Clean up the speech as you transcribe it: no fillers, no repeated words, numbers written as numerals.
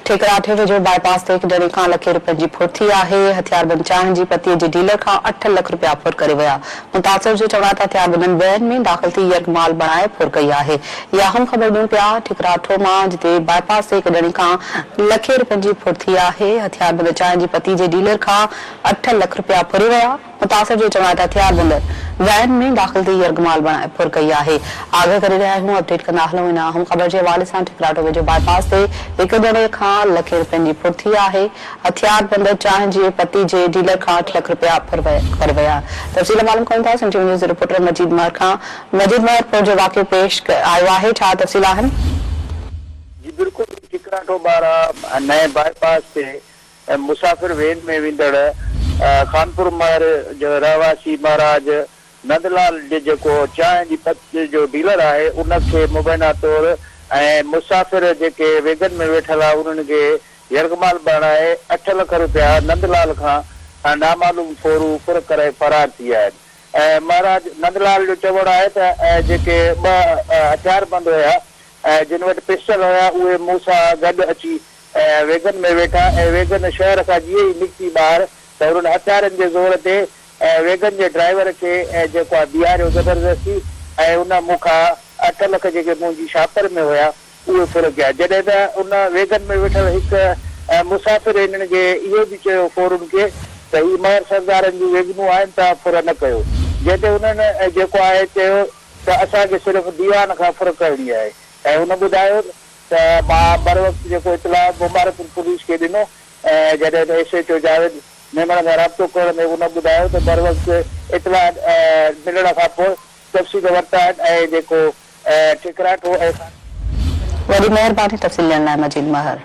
ٺيڪراٺي ويجهو باء پاس تي هڪ ڄڻي کان لکين رپين جي ڦر ٿي آهي، هٿياربند چانهه جي پتيء جي ڊيلر کان 8 لک رپيا ڦر ڪري ويا. متاثر جو چوڻ آهي ته هٿياربندن وين ۾ داخل ٿي يرغمال بڻائي ڦر ڪئي آهي. اها اهم خبر ڏيون پيا ٺيڪراٺو مان جتي باء پاس تي هڪ ڄڻي کان لکين رپين جي ڦر ٿي آهي، هٿياربند چانهه جي پتي جي ڊيلر کان 8 لک رپيا ڦري ويا. متاثر جو چوڻ آهي ته هٿياربند وين ۾ داخل ٿي يرغمال بڻائي ڦر ڪئي آهي. آگاهه ڪري رهيا آهيون اپڊيٽ ڪندا هلون ان اهم خبر جي حوالي سان ٺڪراٽو ويجهو باء پاس تي هڪ ڄڻي کان لکين رپين جي ڦر ٿي آهي هٿياربند چانهه جي پتي جي ڊيلر کان اٺ لک رپيا ڦر ڪري ويا تفصيل معلوم ڪريون ٿا سنڌ ٽي وي نيوز جي رپورٽر مجيد مهر کان مجيد مهر ڦر جو واقعو پيش آيو آهي ڇا تفصيل آهن؟ جي بلڪل ٺڪراٺو ٻاهران نئين باء پاس تي ۽ مسافر وين ۾ ويندڙ خانپور مهر جو رهواسي مهراج نند لال جيڪو چانهه جي پت جو ڊيلر آهي ان کي مبينا طور ۽ مسافر جيڪي ويگن ۾ ويٺل ها انهن کي يرغمال بڻائي اٺ لک روپيا نند لال کان نامعلوم ڦورو ڦر ڪري فرار ٿي ويا آهن ۽ مهراج نند لال جو چوڻ آهي ته جيڪي ٻه هٿياربند هيا جن وٽ پسٽل هيا اهي مون سان گڏ اچي ۽ ويگن ۾ ويٺا ۽ ويگن شهر کان جيئن ئي نڪتي ٻاهر ته انهن هٿيارن جي زور تي ويگن جي ڊرائيور کي جيڪو آهي بيهاريو زبردستي ۽ ان مون کان اٺ لک جيڪي منهنجي شاپر ۾ هيا اهي ڦر ڪيا جڏهن ته ان ويگن ۾ ويٺل هڪ مسافر هنن کي اهو به چيو ڦورن کي ته هي مهر سردارن جون ويگنون آهن توهان ڦر نه ڪيو جنهن تي انهن جيڪو آهي چيو ته اسان کي صرف ديوان کان ڦر ڪرڻي آهي ۽ هن ٻڌايو ته مان بروقت جيڪو اطلاع مبارڪپور پوليس کي ڏنو ۽ جڏهن ته S H O Javed Memon سان رابطو ڪرڻ تي ان ٻڌايو ته بروقت اطلاع ملڻ کان پوء تفصيل ورتا آهن ۽ جيڪو ٺڪراٺو ۽. وڏي مهرباني تفصيل ڏيڻ لاء مجيد مهر.